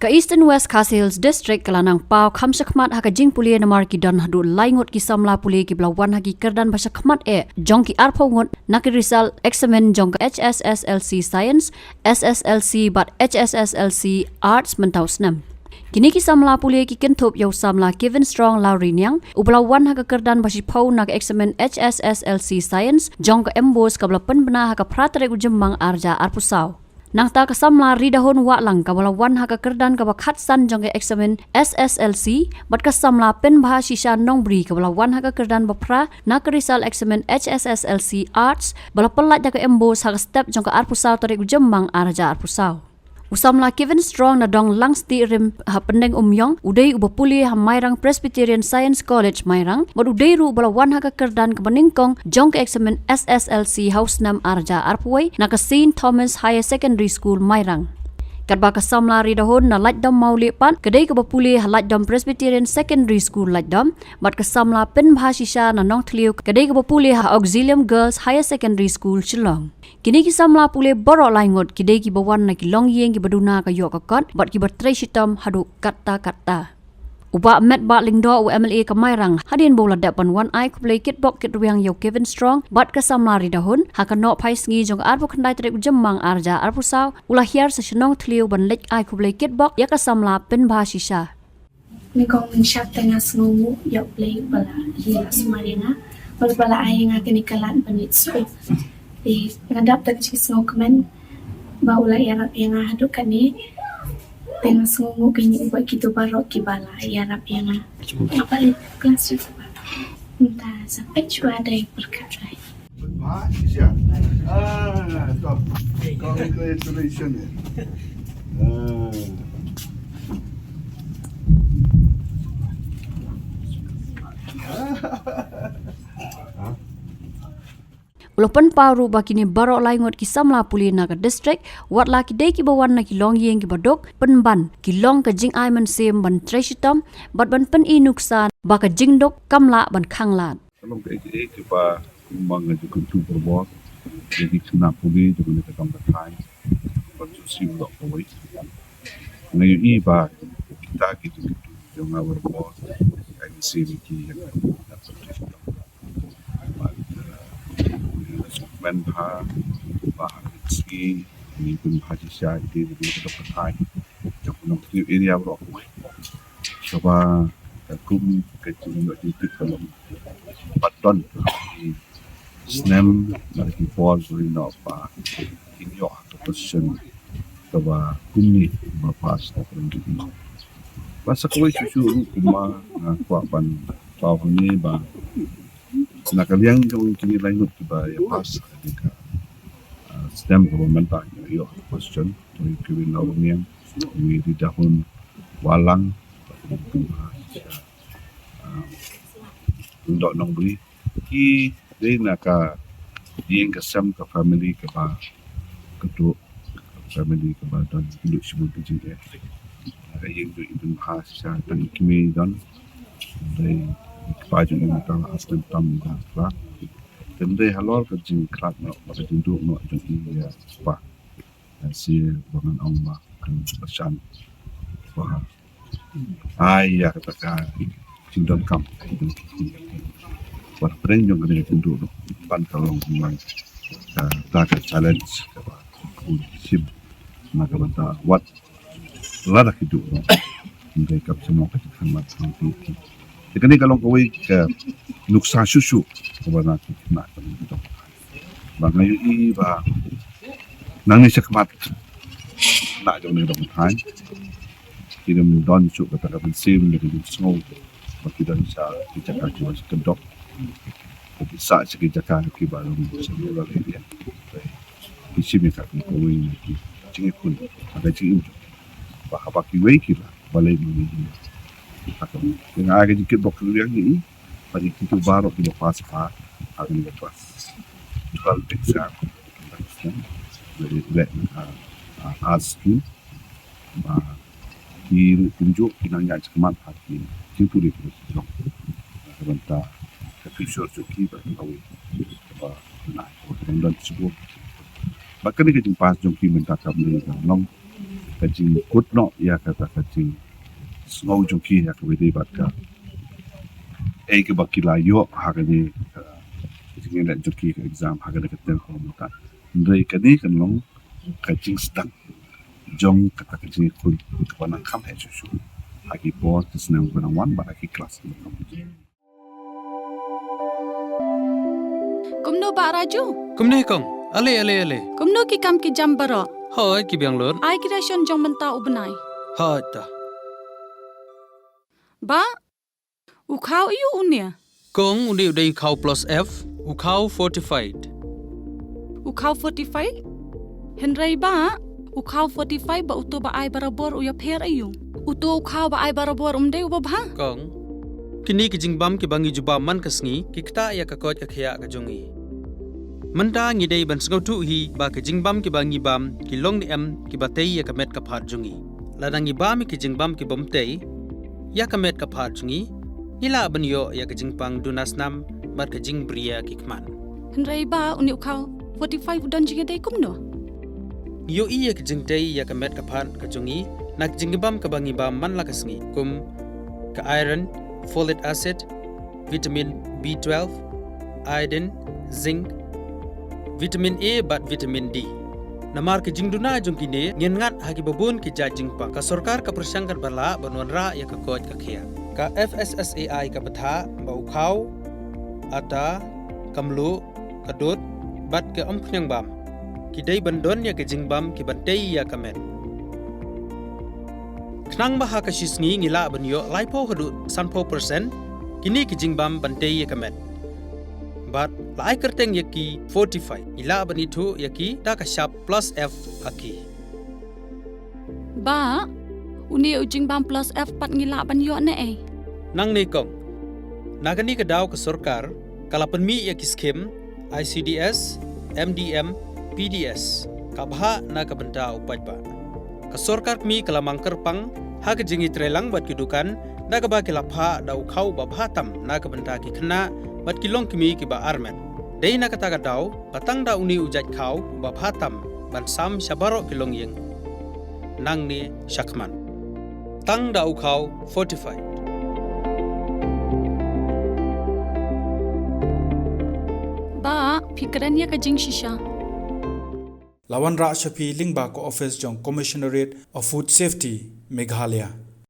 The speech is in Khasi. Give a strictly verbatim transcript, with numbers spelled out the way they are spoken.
Ka Eastern West Khasi Hills District ka la nang paw kham shakhmat ha ka jingpule namar ki don haduh lai ngut ki samla pule kiba la wan ha ki kyrdan ba shakhmat eh jong ki arphew ngut na ki result exam jong ka H S S L C Science, S S L C bad H S S L C Arts mynta u snem. Kine ki samla pule ki kynthup ïa u samla Kevin Strong Lawriniang, uba la wan ha ka kyrdan ba shiphew na ka exam H S S L C Science jong ka MBOSE kaba la pynbna ha ka phra tarik u Jymmang arhajar arphew saw. Nangta ka samla Ridahun Wahlang kaba la wan ha ka kyrdan kaba khatsan jong ka exam S S L C, bad ka samla Pynbha Shisha Nongbri kaba la wan ha ka kyrdan ba phra na ka result exam H S S L C Arts, ba la pyllait da ka MBOSE ha ka step jong ka arphew saw tarik u Jymmang arhajar arphew saw. U samla Kevin Strong na dong Langstieh Rim ha Pyndengumiong, u dei uba pule ha Mairang Presbyterian Science College Mairang, bad u dei ruh uba la wan ha ka kyrdan kaba nyngkong jong ka exam S S L C ha u snem arhajar arphew wei na ka Saint Thomas Higher Secondary School Mairang. Katba ka samla Ridahun na Laitdom Mawlieh pat ka dei kaba pule ha Laitdom Presbyterian Secondary School Laitdom, bad ka samla Pynbha Shisha na Nongthliew ka dei kaba pule ha Auxilium Girls Higher Secondary School Shillong. Kine ki samla pule baroh lai ngut ki dei kiba wan na ki longïing kiba duna ka ïoh ka kot bad kiba trei shitom haduh katta katta. U Bah Metbah Lyngdoh, u MLA ka Mairang, hadien ba u la dep ban wan ai khublei kitbok kitrwiang ïa u Kevin Strong bad ka samla Ridahun ha ka nohphaisngi jong ka arphew khyndai tarik u Jymmang arhajar arphew saw, u la hiar sha Nongthliew ban leit ai khublei kitbok ïa ka samla Pynbha Shisha. Nyngkong mynshwa te nga sngewnguh ïa U Blei ba la ïa la sumar ïa nga, ba la ai ïa nga kane ka lad ban leit skul. Te nga dap da ka jingsngew kmen ba u la ïarap ïa nga haduh kane. Te nga sngewnguh kane bad kito baroh kiba la ïarap ïa nga. Nga pat leit klas sha saba. Mynta sa peit shuwa dei pyrkhat lai. Ah, top. Congratulations. Ah. U la pynpaw ruh ba kine baroh lai ngut ki samla pule na ka district, wat la ki dei kiba wan na ki longïing kiba duk, pynban ki long ka jingai mynsiem ban trei shitom bad ban pyni nuksa ba ka jingduk kam lah ban khanglad. Ka long kaei kaei kaba kumba nga ju kyntu barabor ïa ki khynnah pule jong kane ka dong ka thaiñ, ban shu siew noh kawei. Nga ïohi ba kita ki jingkyntu jong nga barabor, ka mynsiem ïa ki ïa ka jingkyntu. Bad, eh, nga sngewkmen bha ba ha kine ki sngi ngi pynbha shisha ïa ki jong ka dong ka thaiñ jong ka Nongthliew area baroh kawei. Kaba ka kum ka jingïoh jingtip ka long ba don ki snem bad ki por ba ri noh ba kin ïoh ha ka position kaba kumne ba pass na ka ring ki. Bad sa kawei shuh shuh ruh kumba nga kwah ban paw hangne ba na ka liang jong kine lai ngut kiba ïa pass ha kane ka, ah, snem kaba mynta, ïoh ha ka position, u Kevin Lawriniang, u Ridahun Wahlang, ah, Lyngdoh Nongbri, ki dei na ka ïing ka sem, ka family kaba kynduh, ka family kaba don kynduh shibun ka jingeh. Na ka ïing jong i Pynbha shisha tang i kmie i don. Dei i kpa jong i mynta la ar snem tam i dang khlad. Te ym dei halor ka jingkhlad noh bad ka jingduh noh jong i ïa i kpa. Lehse ba ngan ong ba kan kyrshan ba ai ïa kata ka jingdonkam. Wat pyrshang jong kane ka jingduh noh ban ka long kumba kata ka challenge kaba u shim na ka bynta wat lada ki duh noh. Ym dei kam shym long ka jingkhanmat. Te kane ka long kawei ka nuksa shuh shuh kaba na ki khynnah ka long. Ba nga ïohi ba nangne shakhmat na jong ne dong thaiñ ki nym don shuh kata ka mynsiem ne ka jingsngew ba ki don sha ki jaka kiba sha kyndok, ba ki sah sha ki jaka kiba long sha rural area. Ki shim ïa ka kawei na ki jingïakhun, ha ka jingim jong ki. Ba haba kiwei ki la balei ngi ngi. Te nga ai ka jingkitbok kyrwiang ïa i bad ïa kito baroh kiba pass ha kane ka class twelve exam. Leh, leh, ah, ah, arts stream. Ba ki ruh kumjuh ki nang ïaid shakhmat ha ki jingpule pule sha jrong. Na ka bynta ka future jong ki bad kawei kaba nai kaba nang don shibun. Bad kane ka jingpass jong ki mynta kam dei ka long ka jingkut noh ïa kata ka jingsngew jong ki ïa kaba dei bad ka, eh, kaba ki la ïoh ha kane ka jingïaleh jong ki ka exam ha kane ka term kaba mynta. Hynrei kane kan long ka jingsdang jong kata ka jingkut kaba nang kham heh shuh shuh ha ki por ki snem ba nang wan bad ha ki klas kiba nang wan. Kumno Bah Raju? Kumne kong. Ale, ale, ale. Kumno ki kam ki jam baroh? Hooid, ki biang lut. Ai ki ration jong mynta u bnai. Hooid ta. Bah, u khaw aiu une? Kong, une u dei u khaw plus F, u khaw fortified. U khaw fortified? Hynrei Bah, u khaw fortified bad uto ba ai barabor u ïapher aiu? Uto u khaw ba ai barabor um dei uba bha? Kong, kine ki jingbam kiba ngi ju bam man ka sngi ki ktah ïa ka koit ka khiah ka jong ngi. Mynta ngi dei ban sngewthuh hi ba ki jingbam kiba ngi bam ki long ne em kiba tei ïa ka met ka phad jong ngi. Lada ngi bam ïa ki jingbam kibym tei ïa ka met ka phad jong ngi, ngi lah ban ïoh ïa ka jingpang duna snam bad ka jingbriew ki khmat. Hynrei Bah, une u khaw fortified u don jingïadei kumno? Ngi ïohi ïa ka jingtei ïa ka met ka phad ka jong ngi na ka jingbam kaba ngi bam man la ka sngi, kum ka iron, folic acid, vitamin B twelve, iodine, zinc, vitamin A bad vitamin D. Namar ka jingduna jong kine ngin ngat ha kiba bun ki jait jingpang. Ka sorkar ka pyrshang katba lah ban wanrah ïa ka koit ka khiah. Ka F S S A I ka bthah ba u khaw, ata, ka mluh, ka dud bad ka umphniang bam ki dei ban don ïa ka jingbam kiban tei ïa ka met. Khnang ba ha ka shi sngi ngi lah ban ïoh laiphew haduh sanphew percent kine ki jingbam ban tei ïa ka met. Bad la ai kyrteng ïa ki fortified, ngi lah ban ithuh ïa ki da ka shap plus F ha ki. Bah, une u jingbam plus F pat ngi lah ban ïoh ne ei? Nangne kong. Na kane ka daw ka sorkar ka la pynmih ïa ki skim I C D S, M D M, P D S, ka bhah na ka bynta u paidbah. Ka sorkar kmie ka la mang kyrpang ha ka jingïatreilang bad ki dukan da kaba ki la phah da u khaw ba bha tam na ka bynta ki khynnah bad ki longkmie kiba armet. Dei na kata ka daw ba tang da une u jait khaw ba bha tam ban sam sha baroh ki longïing. Nangne shakhmat tang da u khaw fortified. Bah, phi kren ïa ka jingshisha. La wanrah sha phi lyngba ka office jong Commissionerate of Food Safety, Meghalaya.